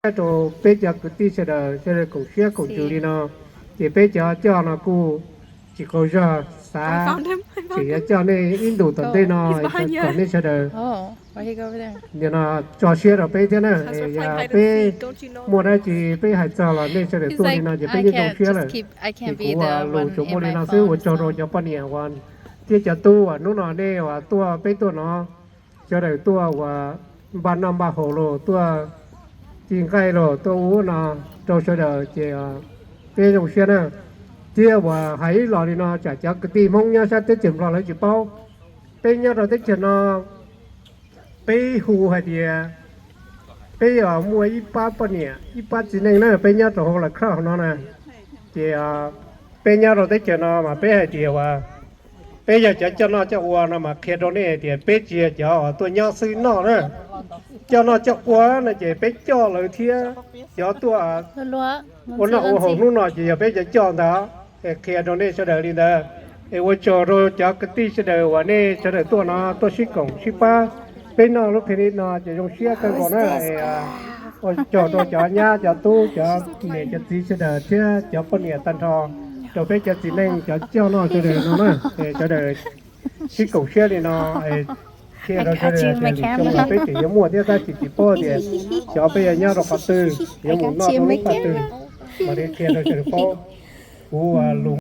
siab rau peb cov kwv tij sawv daws, sawv daws koom siab koom ntsws li no, ces peb cov coj no kuj tsis qaug zog xav, tseem yuav coj nej ib ntus tom ntej no kom nej sawv daws nim no tso siab rau peb thiab na. Yog peb muaj dab tsi peb hais txog los nej sawv daws tuaj li no ces peb yeej zoo siab lawm. Ces kuv lus tsuas muaj li no xwb, ua tsaug rau cov poj niam uas thiab cov tub uas hnub no nej uas tuaj peb tuaj no, sawv daws tuaj uas npaj noj npaj haus los tuaj ci nqaij los tuaj ub no rau sawv daws ces peb zoo siab na. Thiab uas hais ib los li no tsam cov kwv tij Hmoob nyob sab teb chaws Nplog lawv tsis paub, peb nyob rau teb chaws no peb hu hais tias peb muaj ib pab poj niam ib pab txiv neej na, peb nyob rau hauv Las Khaj no na. Ces peb nyob rau teb chaws no mas peb hais tias uas peb yog cov coj noj coj ua no mas qhia rau nej hais tias peb tsis yog cov uas tuaj nyob xwb noj na. Coj noj coj ua no ces peb coj lawv thiab, cov tuaj ua noj ua haus hnub no ces yog peb cov coj ntag. Es qhia rau nej sawv daws li ntawd. Es ua tsaug rau cov kwv tij sawv daws uas nej sawv daws tuaj no tuaj sib koom sib pab, peb noj lub picnic no ces zoo siab kawg nkaus na. Ua tsaug rau cov nyab cov tub cov niam cov txiv sawv daws thiab cov poj niam tag nrho, rau peb cov txiv neej cov coj noj sawv daws no na. Es sawv daws sib koom siab li no, qhia rau sawv daws tias lwm xyoo los peb tseem yuav muaj thiab, tab sis tsis paub tias xyov peb yuav nyob rau qhov twg, yuav mus noj rau lub qhov twg, mam li qhia rau sawv daws paub. Kuv lus